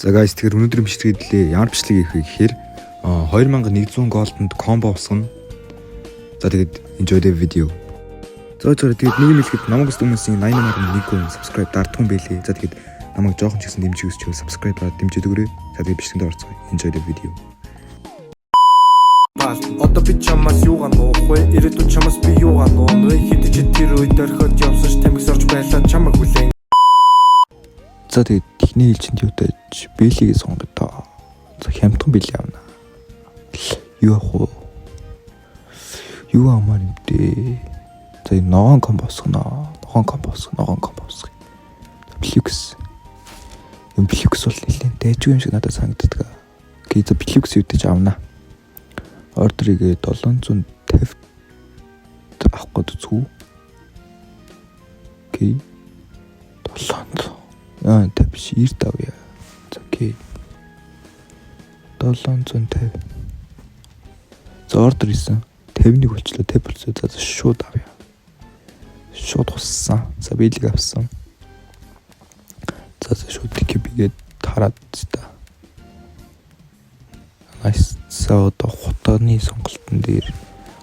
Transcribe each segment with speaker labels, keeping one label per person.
Speaker 1: За guys, тэгэхээр өнөөдрийн бичлэгийг лээ ямар бичлэг хийх вэ гэхээр 2100 gold-онд combo босгоно. За, тэгээд enjoy the video. За, тэгээд нэг юм хэлэхэд намайг үздэг хүмүүсийн 88.1% subscribe дардгүй юм байлээ. За, тэгээд намайг жоохон ч гэсэн дэмжих хүсвэл subscribe дараад дэмжиж өгөөрэй. За, тэгээд бичлэгэнд орцгоё. Enjoy the video.
Speaker 2: Одоо би чамаас юугаа нуух вэ? Ирээдүйд чамаас би юугаа нууна вэ? Хэдий ч тэр үед орхиод явсан ч тамхи сорж байлаа чамайг хүлээн.
Speaker 1: За, тэгээд техний ээлжинд юутай Бэлигээ сонгоё доо. За, хямдхан бэлий авна. Юу авах вэ? Юу авмаар юм бэ? За, энэ ногоон combo босгоно. Ногоон combo босгоно. Ногоон combo босгоё. Flux. Юм Flux бол нэлээд дайжгүй юм шиг надад санагддаг. Okay, за, Flux юутай ч авна. Order игээ 750 авах гээд үзүү. Okay. 700. Аа, 50 биш, 90 авъя. За, okay. 750. За, order хийсэн. 51 болчлоо, 50 болчихлоо. За, шууд авъя. Шууд хуссан. За, биелэг авсан. За, шууд TKB-гээд хараад та. Nice. За, одоо хутгааны сонголтын дээр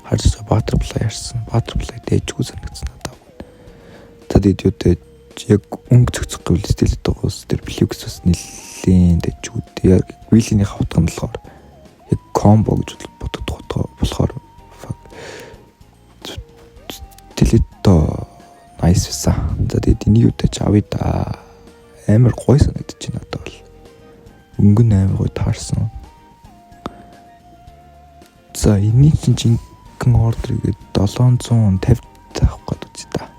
Speaker 1: харж байгаа butterfly ярьсан. Butterfly дайжгүй санагдсан надад. За, тэгээд юутай яг өнгө зохицох гэвэл Stiletto-гоос тэр Flux бас нэлээд дайжгүй. Яг Wheel-ийн хавтган нь болохоор яг combo гэж бодогдох утга болохоор fuck. Stiletto nice байсан. За, тэгээд энийг юутай ч авъя да. Амар гоё санагдчих надад бол. Өнгө нь амар гоё таарсан. За, энийг чинь жинхэнэ order игээд 750 авах гээд үзье та.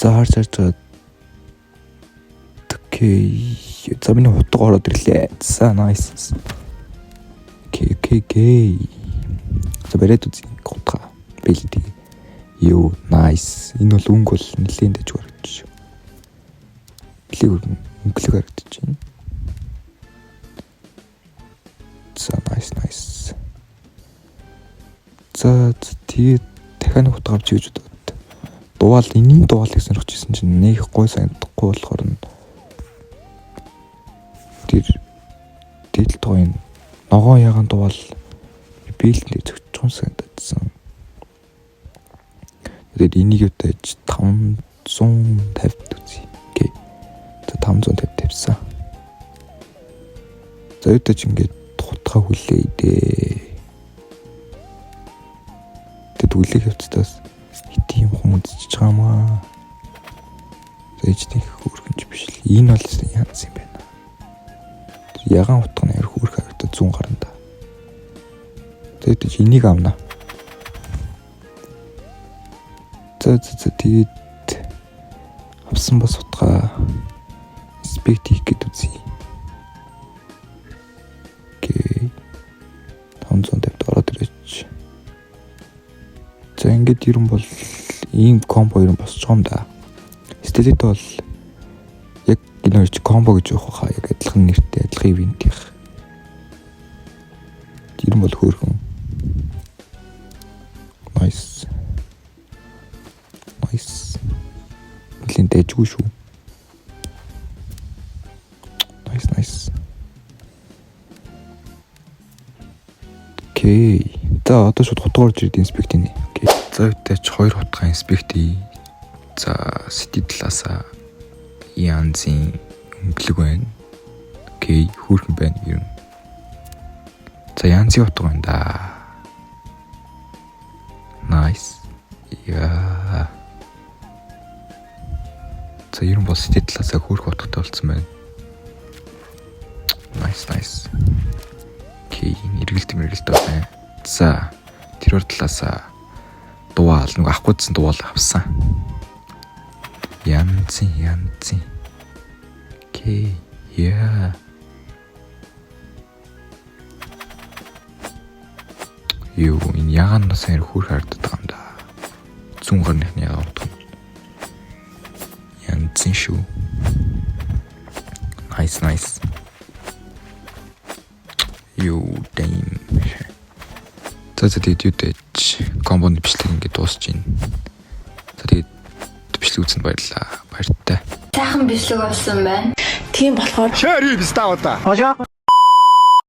Speaker 1: За, харж байгаа. Okay. За, миний хутга ороод ирлээ. За, nice. Okay. За, бариад үзье хутга. Бэлдээ. Юу, nice. Энэ бол өнгө бол нэлээд дэж харагдчих. Нэлээд өнгөлөг харагдаж байна. За, nice nice. За, тэгээд дахиад нэг хутга авч гэж бодоод. Dual, энэний dual-ыг сонирхож исэн чинь нэг гой санагдахгүй болохоор нь тэр дээдл тоын ногоон ягаан dual бэлэн дээр зөгчих юм санагдсан. Тэгээд энийг юутаж 550 үзье. Okay. За, 550 тавьсан. За, юутаж ингээд хутгаа хүлээе дээ. Тэгэд хүлээх явцдаас хэдийн юм хүмүүс үзчихэж байгаа юм аа. За, ээжний хөөрхөнч биш л. Энэ бол янз юм байна. Ягаан утга нь амар хөөрх харагдаад зүүн гаранда. Тэгээд энийг авна. За, тэгээд авсан бас утгаа inspect хийх гээд үзье. Okay. 550 ороод ирээч. За, ингээд ер нь бол ийм combo ер нь босч байгаа юм да. Stiletto бол яг энэ хоёр чи combo гэж явах хаа, яг адилхан нэртэй, адилхан event-ийнх. Ер нь бол хөөрхөн. Nice. Nice. Нэлийн дайжгүй шүү. Nice nice. Okay. За, одоо шууд хутга орж ирээд inspect хийнэ. Okay. За, үтээч хоёр хутгаа inspect хий. За, city талаасаа янзын өнгөлөг байна. Okay, хөөрхөн байна ер нь. За, янзын утга байна да. Nice. Яа. За, ер нь бол city талаасаа хөөрх утгатай болсон байна. Nice nice. Okay, эргэлт мэргэлт байна. За, тэрвэр талаасаа dual, нэг авахгүйдсэн dual авсан. Янзын янзын. Okay. Яа. Юу, энэ ягаан бас амар хөөрх харагдаад байгаа юм да. Зүүн гарных нь ягаан утга. Янзын шүү. Nice nice. Юу, damn. За, тэгээд юу дэж combo-ны бичлэг ингээд дуусч байна. За, тэгээд бичлэг үзсэнд баярлалаа. Баяртай.
Speaker 3: Сайхан бичлэг болсон байна. Тийм болохоор
Speaker 4: Шори бистаа удаа.